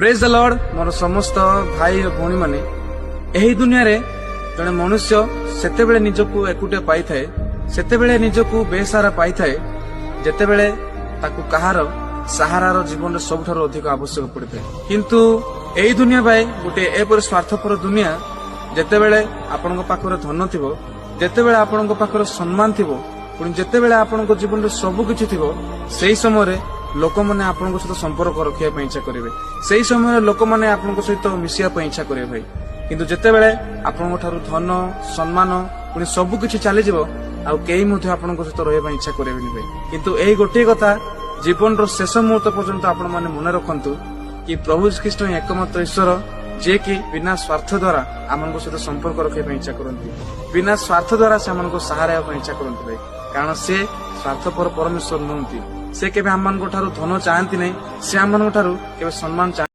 Praise ଦ Lord. ମୋର ସମସ୍ତ ଭାଇ ଓ ଭଉଣୀମାନେ, ଏହି ଦୁନିଆରେ ଜଣେ ମନୁଷ୍ୟ ସେତେବେଳେ ନିଜକୁ ଏକୁଟିଆ ପାଇଥାଏ, ସେତେବେଳେ ନିଜକୁ ବେସାହାରା ପାଇଥାଏ, ଯେତେବେଳେ ତାକୁ କାହାର ସାହାରାର ଜୀବନରେ ସବୁଠାରୁ ଅଧିକ ଆବଶ୍ୟକ ପଡ଼ିଥାଏ। କିନ୍ତୁ ଏହି ଦୁନିଆ ଭାଇ ଗୋଟିଏ ଏପରି ସ୍ୱାର୍ଥପର ଦୁନିଆ, ଯେତେବେଳେ ଆପଣଙ୍କ ପାଖରେ ଧନ ଥିବ, ଯେତେବେଳେ ଆପଣଙ୍କ ପାଖରେ ସମ୍ମାନ ଥିବ, ପୁଣି ଯେତେବେଳେ ଆପଣଙ୍କ ଜୀବନରେ ସବୁ କିଛି ଥିବ, ସେଇ ସମୟରେ ଲୋକମାନେ ଆପଣଙ୍କ ସହିତ ସମ୍ପର୍କ ରଖିବା ପାଇଁ ଇଚ୍ଛା କରିବେ। ସେଇ ସମୟରେ ଲୋକମାନେ ଆପଣଙ୍କ ସହିତ ମିଶିବା ପାଇଁ ଇଚ୍ଛା କରିବେ ଭାଇ। କିନ୍ତୁ ଯେତେବେଳେ ଆପଣଙ୍କ ଠାରୁ ଧନ, ସମ୍ମାନ, ପୁଣି ସବୁ କିଛି ଚାଲିଯିବ, ଆଉ କେହି ମଧ୍ୟ ଆପଣଙ୍କ ସହିତ ରହିବା ପାଇଁ ଇଚ୍ଛା କରିବେନି ଭାଇ। କିନ୍ତୁ ଏଇ ଗୋଟିଏ କଥା ଜୀବନର ଶେଷ ମୁହୂର୍ତ୍ତ ପର୍ଯ୍ୟନ୍ତ ଆପଣମାନେ ମନେ ରଖନ୍ତୁ କି ପ୍ରଭୁ ଖ୍ରୀଷ୍ଟ ହିଁ ଏକମାତ୍ର ଈଶ୍ୱର, ଯିଏକି ବିନା ସ୍ୱାର୍ଥ ଦ୍ୱାରା ଆମମାନଙ୍କ ସହିତ ସମ୍ପର୍କ ରଖିବା ପାଇଁ ଇଚ୍ଛା କରନ୍ତି। ବିନା ସ୍ୱାର୍ଥ ଦ୍ୱାରା ସେମାନଙ୍କୁ ସାହାରା ହେବା ପାଇଁ ଇଚ୍ଛା କରନ୍ତି ଭାଇ। କାରଣ ସେ ସ୍ୱାର୍ଥପର ପରମେଶ୍ୱର ନୁହନ୍ତି। ସେ କେବେ ଆମମାନଙ୍କ ଠାରୁ ଧନ ଚାହାନ୍ତି ନାହିଁ। ସେ ଆମମାନଙ୍କ ଠାରୁ କେବେ ସମ୍ମାନ ଚାହାନ୍ତି